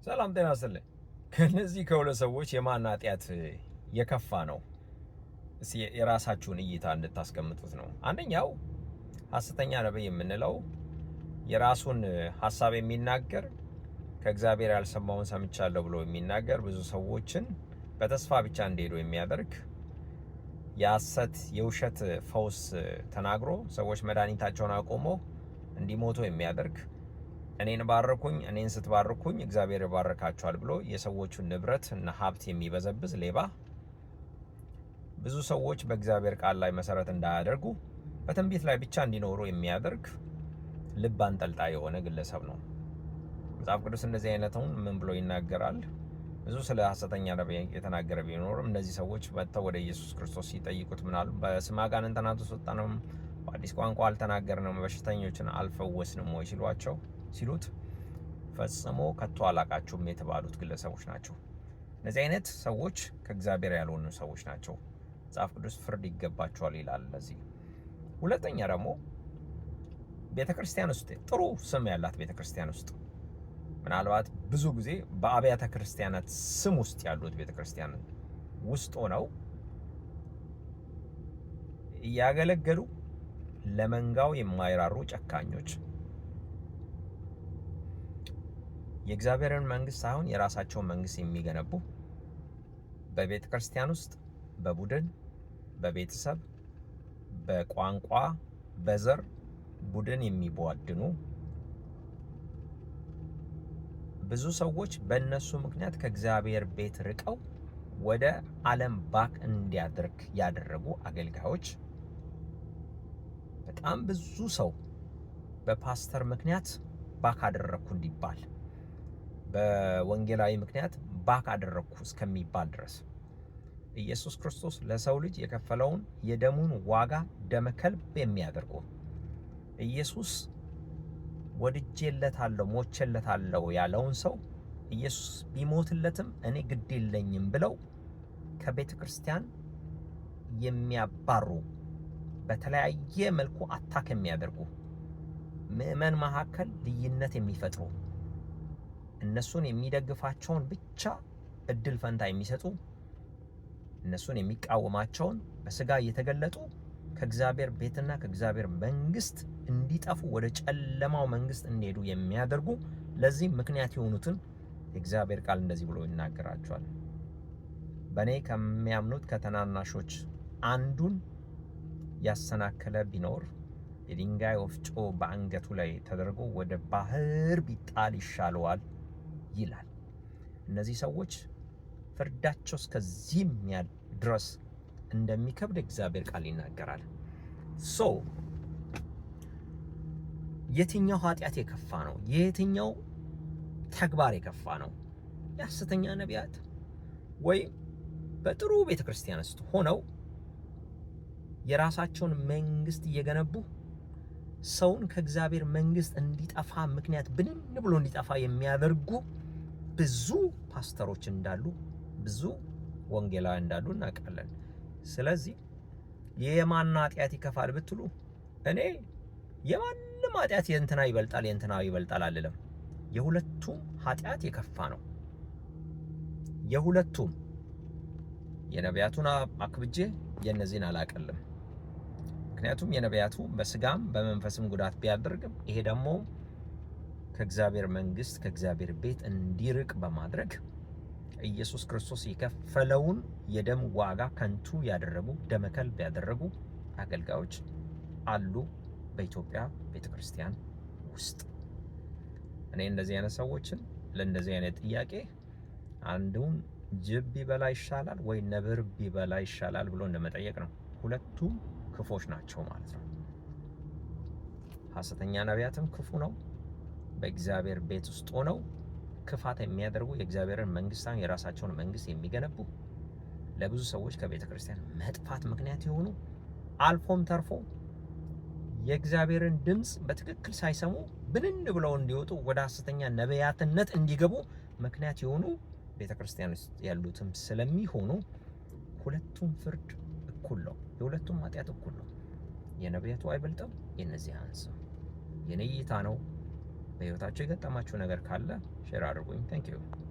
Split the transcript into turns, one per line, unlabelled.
ሰላም ጤና ይስጥልኝ። ከነዚህ ከሁለት ሰዎች የማን ኃጢአት የከፋ ነው? እስኪ የራሳችሁን እይታ እንድታስቀምጡት ነው። አንደኛው ሐሰተኛ ነቢይ የምንለው የራሱን ሀሳብ የሚናገር፣ ከእግዚአብሔር ያልሰማውን ሰምቻለሁ ብሎ የሚናገር፣ ብዙ ሰዎችን በተስፋ ብቻ እንዲሄዱ የሚያደርግ፣ የሐሰት የውሸት ፈውስ ተናግሮ ሰዎች መድኃኒታቸውን አቆመው እንዲሞቱ የሚያደርግ፣ እኔን ባርኩኝ፣ እኔን ስትባርኩኝ እግዚአብሔር ይባርካችኋል ብሎ የሰዎቹን ንብረት እና ሀብት የሚበዘብዝ ሌባ፣ ብዙ ሰዎች በእግዚአብሔር ቃል ላይ መሰረት እንዳያደርጉ በትንቢት ላይ ብቻ እንዲኖሩ የሚያደርግ ልብ አንጠልጣይ የሆነ ግለሰብ ነው። መጽሐፍ ቅዱስ እንደዚህ አይነቱን ምን ብሎ ይናገራል? ብዙ ስለ ሐሰተኛ ነቢይ የተናገረ ቢኖርም እነዚህ ሰዎች መጥተው ወደ ኢየሱስ ክርስቶስ ሲጠይቁት ምን አሉ? በስምህ አጋንንትን አላስወጣንም፣ በአዲስ ቋንቋ አልተናገርንም፣ በሽተኞችን አልፈወስንም ወይ ሲሉት ፈጽሞ ከቶ አላቃችሁም የተባሉት ግለሰቦች ናቸው። እነዚህ አይነት ሰዎች ከእግዚአብሔር ያልሆኑ ሰዎች ናቸው። መጽሐፍ ቅዱስ ፍርድ ይገባቸዋል ይላል። ለዚህ ሁለተኛ ደግሞ ቤተክርስቲያን ውስጥ፣ ጥሩ ስም ያላት ቤተክርስቲያን ውስጥ፣ ምናልባት ብዙ ጊዜ በአብያተ ክርስቲያናት ስም ውስጥ ያሉት ቤተክርስቲያን ውስጥ ሆነው እያገለገሉ ለመንጋው የማይራሩ ጨካኞች፣ የእግዚአብሔርን መንግስት ሳይሆን የራሳቸውን መንግስት የሚገነቡ፣ በቤተ ክርስቲያን ውስጥ በቡድን፣ በቤተሰብ፣ በቋንቋ፣ በዘር ቡድን የሚቧድኑ፣ ብዙ ሰዎች በእነሱ ምክንያት ከእግዚአብሔር ቤት ርቀው ወደ ዓለም back እንዲያደርግ ያደረጉ አገልጋዮች፣ በጣም ብዙ ሰው በፓስተር ምክንያት back አደረግኩ እንዲባል፣ በወንጌላዊ ምክንያት back አደረግኩ እስከሚባል ድረስ፣ ኢየሱስ ክርስቶስ ለሰው ልጅ የከፈለውን የደሙን ዋጋ ደመ ከልብ የሚያደርጉ፣ ኢየሱስ ወድጄለታለሁ ሞቼለታለሁ ያለውን ሰው ኢየሱስ ቢሞትለትም እኔ ግድ የለኝም ብለው ከቤተ ክርስቲያን የሚያባሩ፣ በተለያየ መልኩ attack የሚያደርጉ፣ ምዕመን መካከል ልዩነት የሚፈጥሩ፣ እነሱን የሚደግፋቸውን ብቻ እድል ፈንታ የሚሰጡ፣ እነሱን የሚቃወማቸውን በስጋ እየተገለጡ ከእግዚአብሔር ቤትና ከእግዚአብሔር መንግስት እንዲጠፉ፣ ወደ ጨለማው መንግስት እንዲሄዱ የሚያደርጉ፣ ለዚህ ምክንያት የሆኑትን የእግዚአብሔር ቃል እንደዚህ ብሎ ይናገራቸዋል። በእኔ ከሚያምኑት ከታናናሾች አንዱን ያሰናከለ ቢኖር የድንጋይ ወፍጮ በአንገቱ ላይ ተደርጎ ወደ ባህር ቢጣል ይሻለዋል ይላል። እነዚህ ሰዎች ፍርዳቸው እስከዚህም ድረስ እንደሚከብድ እግዚአብሔር ቃል ይናገራል። So የትኛው ኃጢአት የከፋ ነው? የትኛው ተግባር የከፋ ነው? የሐሰተኛ ነቢያት ወይም በጥሩ ቤተ ክርስቲያን ውስጥ ሆነው የራሳቸውን መንግስት እየገነቡ ሰውን ከእግዚአብሔር መንግስት እንዲጠፋ ምክንያት፣ ብንን ብሎ እንዲጠፋ የሚያደርጉ ብዙ ፓስተሮች እንዳሉ፣ ብዙ ወንጌላውያን እንዳሉ እናውቃለን። ስለዚህ የማን ኃጢአት ይከፋል ብትሉ እኔ የማንም ኃጢአት የእንትና ይበልጣል፣ የእንትና ይበልጣል አልልም። የሁለቱም ኃጢአት የከፋ ነው። የሁለቱም፣ የነቢያቱን አክብጄ የእነዚህን አላቀልም። ምክንያቱም የነቢያቱ በስጋም በመንፈስም ጉዳት ቢያደርግም ይሄ ደግሞ ከእግዚአብሔር መንግስት፣ ከእግዚአብሔር ቤት እንዲርቅ በማድረግ ኢየሱስ ክርስቶስ የከፈለውን የደም ዋጋ ከንቱ ያደረጉ፣ ደመከልብ ያደረጉ አገልጋዮች አሉ በኢትዮጵያ ቤተክርስቲያን ውስጥ። እኔ እንደዚህ አይነት ሰዎችን ለእንደዚህ አይነት ጥያቄ አንዱን ጅብ ቢበላ ይሻላል ወይ ነብር ቢበላ ይሻላል ብሎ እንደመጠየቅ ነው። ሁለቱም ክፉዎች ናቸው ማለት ነው። ሐሰተኛ ነቢያትም ክፉ ነው። በእግዚአብሔር ቤት ውስጥ ሆነው ክፋት የሚያደርጉ፣ የእግዚአብሔርን መንግስት የራሳቸውን መንግስት የሚገነቡ፣ ለብዙ ሰዎች ከቤተ ክርስቲያን መጥፋት ምክንያት የሆኑ፣ አልፎም ተርፎ የእግዚአብሔርን ድምፅ በትክክል ሳይሰሙ ብንን ብለው እንዲወጡ፣ ወደ ሐሰተኛ ነቢያትነት እንዲገቡ ምክንያት የሆኑ ቤተ ክርስቲያን ውስጥ ያሉትም ስለሚሆኑ ሁለቱም ፍርድ እኩል ነው። የሁለቱም ኃጢአት እኩል ነው። የነቢያቱ አይበልጥም፣ የእነዚህ አያንስም። የኔ እይታ ነው። በህይወታችሁ የገጠማችሁ ነገር ካለ share አድርጉኝ። Thank you.